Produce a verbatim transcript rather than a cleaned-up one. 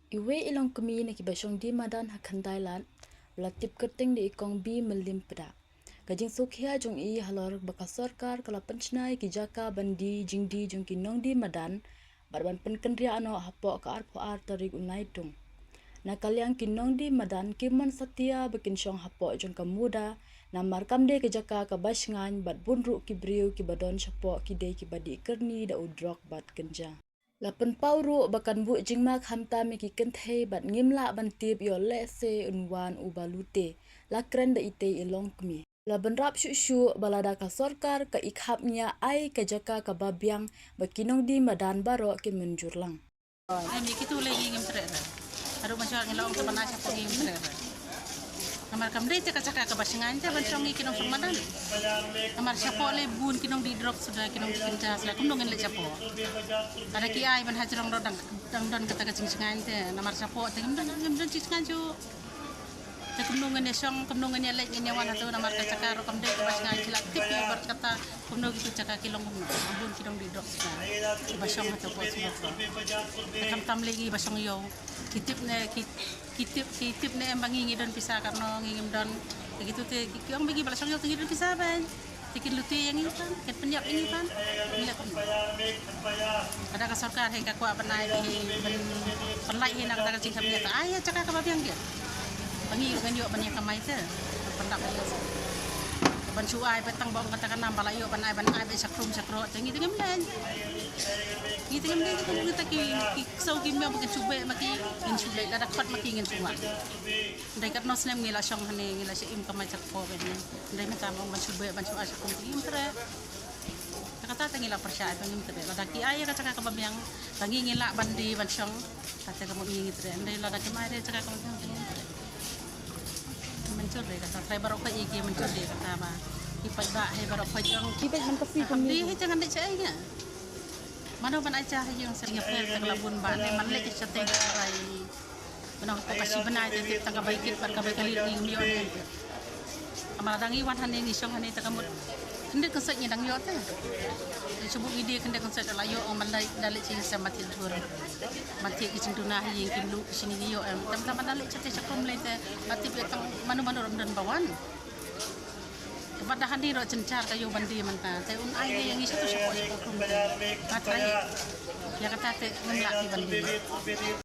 Iwei i longkmie na kiba shong die madan ha Khyndai Lad, ba la tip kyrteng da i Kong B Mylliempdah. Ka jingsngewkhia jong i halor ba ka sorkar ka la pynshna ïa ki jaka ban die jingdie jong ki nongdie madan, bad ban pynkynriah noh hapoh ka arphew ar tarik u Naitung. Na ka liang ki nongdie madan kim mon satia ba kin shong hapoh jong ka MUDA, namar kam dei ka jaka kaba shngaiñ bad bun ruh ki briew kiba don shapoh ki dei kiba dih kyrni da u drok bad kynja. La pynpaw ruh ba kan buh jingma khamtam ïa ki kynthei bad ngim lah ban tip ïoh lehse un wan uba lute, la kren da itei i longkmie. La bynrap shuh shuh ba lada ka sorkar ka i khapngiah ai ka jaka kaba biang ba ki nongdie madan baroh kin mynjur lang. Em, ïa kitu lei ngi ngim treh re. Haduh mynshwa ngi la ong te ban ai shapoh ngi ngim treh re. Namar kam dei te ka jaka kaba shngaiñ te ban shong ngi ki nongshong madan. Namar shapoh lei bun ki nongdih drok suda, ki nongdih kynja suda, kumno ngin leit shapoh. Lada ki ai ban hajrong ruh dang, dang don kata ka jingshngaiñ te. Namar shapoh te ngim don, ngim don jingshngaiñ shuh. Te kumno ngin ïa shong, kumno ngin ïa leit, ngin ïa wan hato, namar ka jaka ruh kam dei kaba shngaiñ, ki la tip ïa bad kata kumno kitu jaka ki long kumno. Bun ki nongdih drok suda kiba shong hato ko suda ko. Te khamtam lei ngi ba shong ïew, ki tip ne, ki, ki tip, ki tip ne em ba ngi ngi don pisa, katno ngi ngim don. Te kitu te ki, ki ong ba ngi ba la shong ïew te ngi don pisa ban. Te kin lute ïa ngi pat, kin pynïap ïa ngi pat. Ngi leh kumno? Lada ka sorkar hi ka kwah ban ai, hi ban pynlait hi na kata ka jingkhapngiah, te ai ïa jaka kaba biang. Ba ngi ngan ïoh ban ïa kamai te. Ban dap ïa, ban shu ai beit tang ba ong kata ka nam ba la ïoh ban ai, ban ai beit shakrum shakroh, te ngi te ngim leh. Ngi te ngim leh, ngi te ki, ki ksew ki miaw ba kin shu beh ma ki, ngin shu leh, lada khot ma ki ngin shu wan. Dei katno snem ngi la shong hangne, ngi la shah im kamai shakpoh beit ne. Dei mynta ba ong ban shu beh, ban shu ai shakrum, te ngim treh. Te kata te ngi la pyrshah, te ngim treh. Lada ki ai ïa ka jaka kaba biang, ba ngi ngi lah ban die ban shong, kata ka mut ngi ngi treh. Dei lada kim ai ïa ka jaka kaba biang, te ngim treh. Mynjur dei kata, trai baroh peit ïa ki mynjur dei kata ba. Ki paidbah hi baroh peit ong. Ki peit man ka si kam die hi te ngan dei cha ai nga. Mano ban ai cha ha ïing, sngewbha te ka la bun ba ne man leh cha te ka rai. Mano ko ka shi bnai te tip tang ka bai kit bad ka bai kali ngi ym ïoh ne. Namar dang ngi wan hangne ngi shong hangne te ka mut. Khyndiat kynsoit ngi dang ïoh te. Te shu buh ngi die khyndiat kynsoit da la ïoh, ong man da, da leit sha ïing sem ba thied dur. Ban thied ki jingduna ha ïing kim luh ki shini ngi ïoh em. Tam tam man da leit sha te sha kum lei te. Ba tip ïa tang mano mano ram don ba wan. Bad da hangne ruh jynjar ka ïew ban die mynta. Te un ai ïa ngi shatu shapoh shapoh kum te. Nga trai. Ïa kata te ngim lah ki ban die.